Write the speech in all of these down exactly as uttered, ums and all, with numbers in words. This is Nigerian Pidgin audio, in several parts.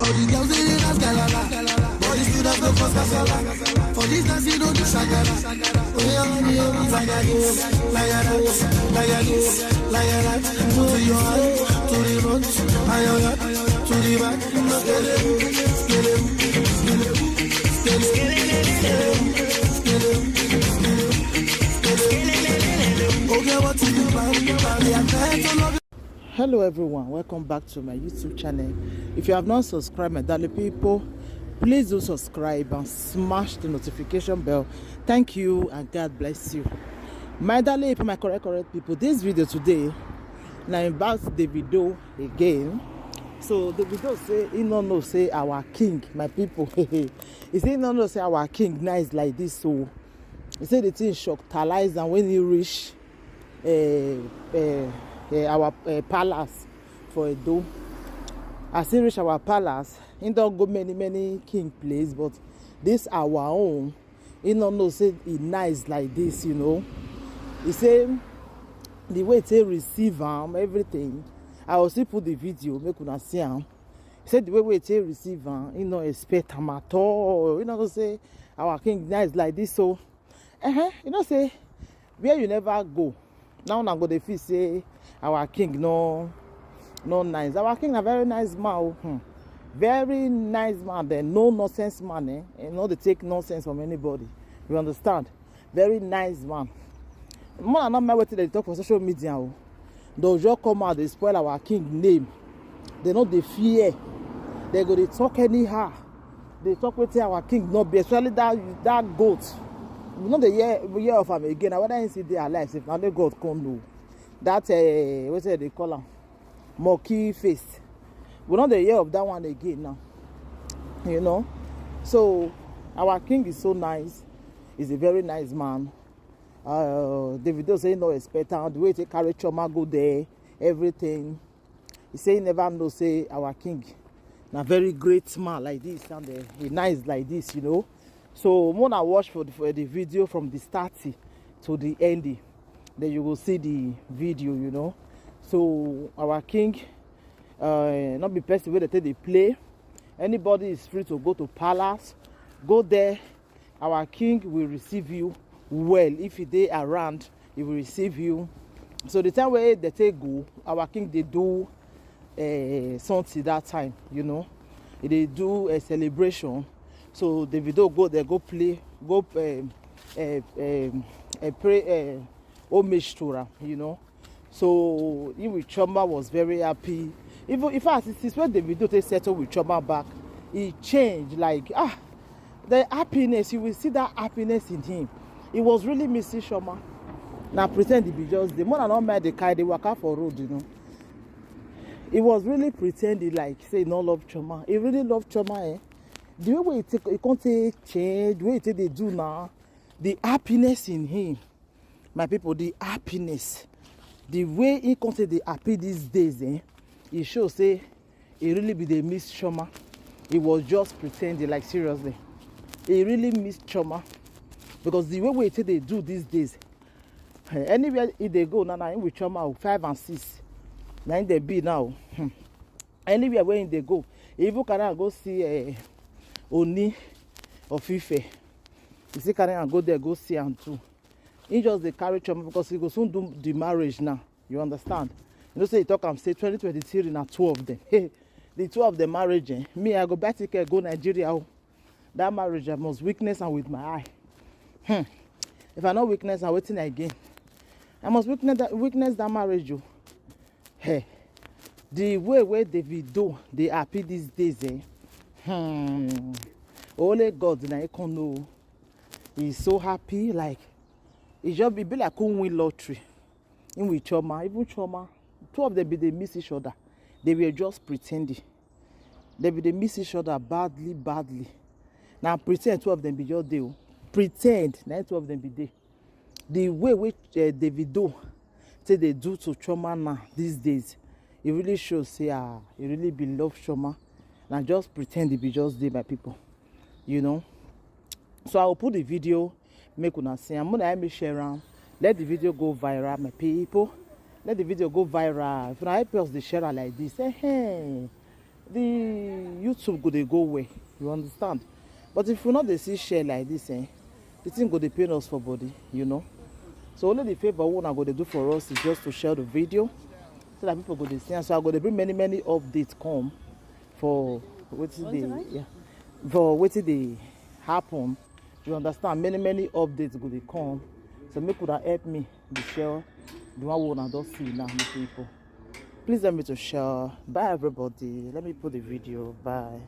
The girls they dey dance galala, but the students no cause kasala. For this dance you no do shakara. Oh yeah, oh yeah, oh, like I do, like I do, like I do, like I do. Put your hand to the front, and your hand to the back. Skele, skele, skele, skele, skele, skele, skele, skele. Okay, what you do, man? They are trying to love. Hello everyone, welcome back to my YouTube channel. If you have not subscribed, my darling people, please do subscribe and smash the notification bell. Thank you and God bless you. My darling people, my correct, correct people, this video today, now about Davido again. So Davido say he no know say our king, my people. He say he no know say our king nice like this. So he say the thing shock Talize, and when he reach uh, uh, uh, our uh, palace for Edo. As he reach our palace, he don go many, many king place, but this our own, he no know say he nice like this, you know. He say the way they receive am, everything. I will still put the video, make una see am. He say the way we take receive am, he no expect am at all. He no know say our king nice like this, so uh-huh, you know say where you never go, now una go dey feel say our king no, no nice. Our king na very nice man o. Hmm. Very nice man, then no nonsense man, eh? He no dey take nonsense from anybody. You understand? Very nice man. More than not mind wetin dem dey talk for social media o. Dem just come out dey spoil our king name. Dem no dey fear. Dem go dey talk anyhow. Dey talk wetin our king no be, especially that, that goat. We no dey hear, we hear of am again. Na whether he still dey alive sef, na only God come know. That, eh, wetin dem dey call am? Monkey face. We no dey hear of that one again now. You know? So, our king is so nice. He's a very nice man. Uh, Davido say he no expect am. The way he take carry Chioma go there, everything. He say he never know say our king na very great man like this, and uh, he nice like this, you know. So, more na watch for the, for the video from the start to the end. Then you go see the video, you know. So, our king, uh, no be person wey dem take dey play. Anybody is free to go to palace, go there. Our king will receive you well. If he dey around, he will receive you. So the time wey dem take go, our king dey do uh, something that time, you know. He dey do a celebration. So Davido go there, go play, go um, uh, um, uh, pay uh, homage to am, you know. So he with Chioma was very happy. Even in fact, since when Davido take settle with Chioma back, he changed. Like, ah, the happiness, you will see that happiness in him. He was really missing Chioma. Now pretend he be just the more than all man dey carry dey waka for road, you know. He was really pretending like say he no love Chioma. He really love Chioma, eh? The way he take, he come take change, the way he take dey do now, the happiness in him, my people, the happiness, the way he come take dey happy these days, eh? He show say he really be dey miss Chioma. He was just pretending, like, seriously. He really miss Chioma because the way wey he take dey do these days, eh, anywhere he dey go now, na him with Chioma o, five and six. Na him dey be now. Hmm. Anywhere wey he dey go, he even carry am go see, eh, Ooni of Ife. He still carry am go there, go see am too. He just dey carry Chioma because he go soon do the marriage now. You understand? You know say he talk am say twenty twenty-three na two of them. Hey, the two of them marriage, eh? Me, I go buy ticket go Nigeria o. That marriage, I must witness am with my eye. Hmm. If I no witness am, wetin I gain? I must witness that, witness that marriage o. Hey, the way wey Davido dey happy these days, eh? Hmm. Only God na him come know. He's so happy, like, e just be, be like who win lottery. Him with Chioma, even Chioma, two of them be dey miss each other. They were just pretending. They be dey miss each other badly, badly. Now pretend two of them be just dey o. Pretend na two of them be dey. The way wey uh, Davido say they do to Chioma now these days, it really shows say ah, it really be love Chioma. Now just pretend it be just dey, my people. You know. So I will put the video, make una see am. Una help me share am. Let the video go viral, my people. Let the video go viral. If una help us dey share am like this, eh, hey, The YouTube go dey go well, you understand? But if we no dey see share like this, eh, the thing go dey pain us for body, you know. So only the favor wey una go dey do for us is just to share the video so that people go dey see am. So I go dey bring many many updates come for wetin dey, yeah, for wetin dey happen. You understand? Many many updates go dey come. So make una help me dey share the one wey una don see now, my people. Please help me to share. Bye everybody. Let me put the video. Bye.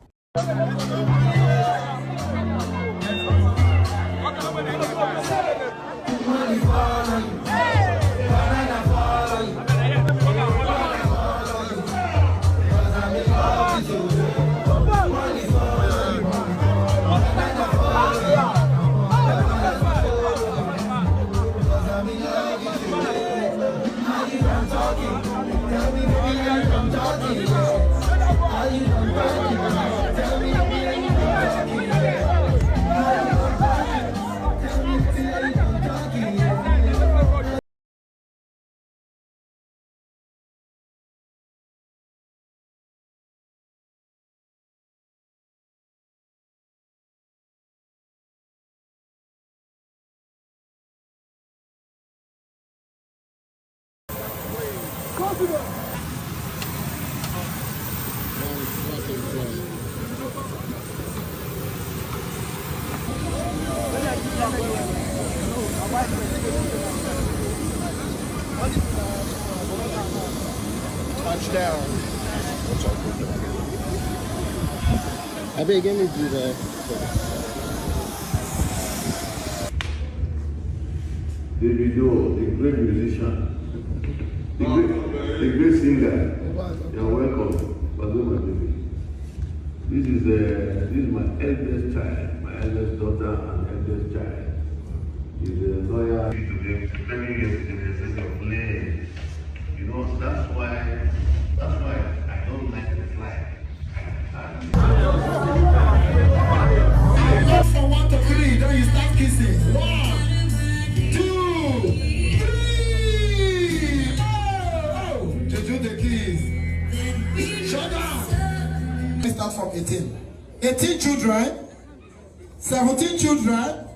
Touchdown. What's up? I beg any do that. Davido, the great musician, the great, the great singer. You're welcome. Bazo, my baby. This is, uh, this is my eldest child, my eldest daughter and eldest child. He's a lawyer. Today, seven years in the business of playing. You know, that's why, that's why I don't like to fly. Just from one to three, then you start kissing. One, two, three. Oh, oh. Juju the kiss. Shut down. We start from eighteen. Eighteen children, seventeen children,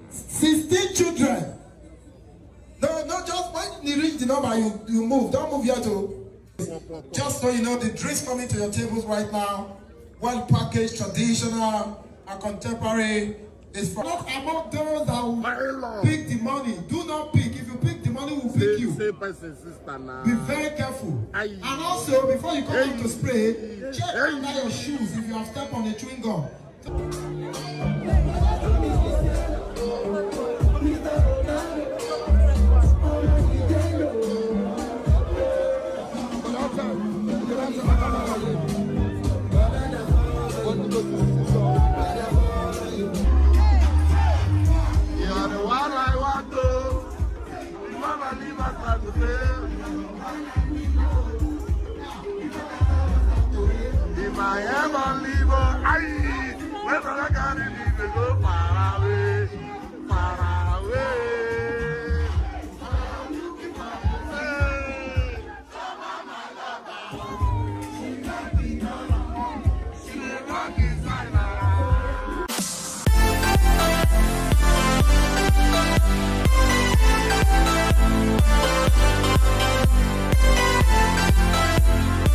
sixteen children. No, no, just when you reach the number, you, you move. Don't move yet, oh. Just so you know, the drinks coming to your tables right now, well packaged, traditional and contemporary, is for not among those that will pick the money. Do not pick. If you pick the money, we'll pick you. Same person, sister now. Be very careful. Aye. And also, before you come out to spray, check under your shoes if you have stepped on a chewing gum. If I ever leave, oh, aye, when I carry me, they go far away, far away. Hey.